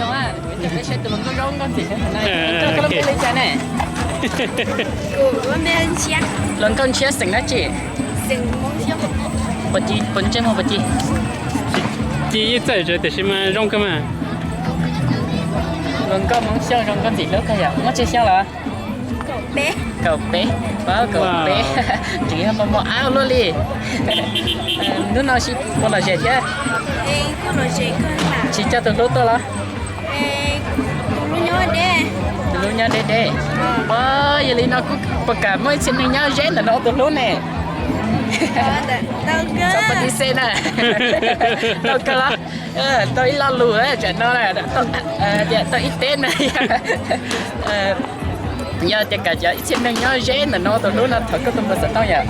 Peb saib tus hluas nkauj zoo nkauj ntxim hlub no, koj lub npe li cas ne? Hluas nkauj Ntshiab xeem dab tsi? Puas ntsej muag puas ci? Ci ib txawm tiam sis mas zoo kawg mas. Hluas nkauj Hmoob Xyooj zoo nkauj ntxim hlub kawg yom. Muaj tsawg xyoo lawm? Kaum peb. Pab kaum peb. Tseem yog mos mos ab luaj li. Hnub no puas lom zem thiab? Tsis coj tus hlub tuaj los? Tus hlub nyob deb deb. Pab, yog li no kuj puas kam muaj ib txhia neeg nyob ze ntawm no ua tus hlub ne? Txhob pab tib xeb na. Tau kawg los? Tau ib lo lus tsam no tias tau ib teb na. Yog tias kam cov ib txhia neeg nyob ze ntawm no ua tus hlub no thov koj tus npawb xov tooj yom?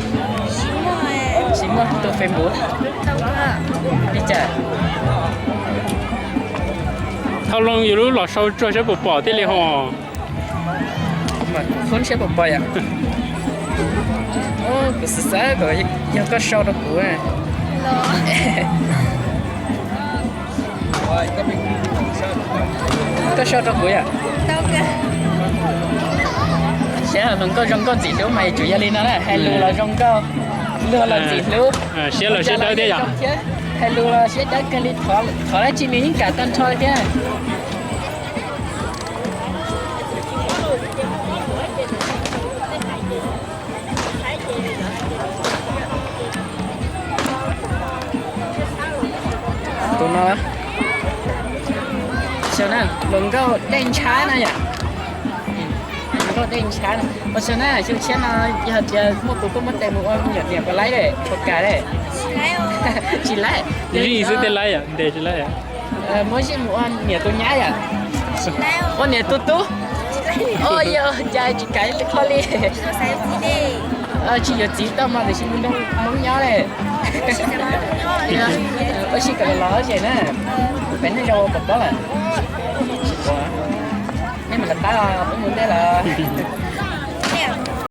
Tsis muaj tus Facebook li cas? Thauj Loos yus lub los sau tsuag saib puas pom thiaj li ho. Mas kuv khoob saib puas pom yom. Kuv xav xav kom yog koj sau rau kuv. Koj sau rau kuv yom. Siab hluas nkauj zoo nkauj ntxim hlub mas yuav tsum yog li no na, hais lus los zoo nkauj, luag los ntxim hlub. Siab los siab dawb thiab yom. Hais lus los siab dawb kawg li, thov dab tsi nws yeej kam tag nrho thiab. Tus no, xyov na, hluas nkauj dej ntshab no yom. Hluas nkauj dej ntshab no, ua xyov na, xyoo tshiab no yog hais tias muaj tus tuaj muab tes mus ua me nyuam niam puas laib, puas kam li? Tsis laib. Zij xwb thiaj laib yom, ntes tsis laib. Muab zij mus ua niam tus nyab yom. Ua niam tus tub. Ua yog cas tsis kam li qhov li. Tsis yuav txiv tau mas tiam sis mus nrog Hmoob nyob li. Ua si kom los los ces na. Pem nej zoo ua pom pob lawm. Nej mam li pab os, peb mus ntej lawm.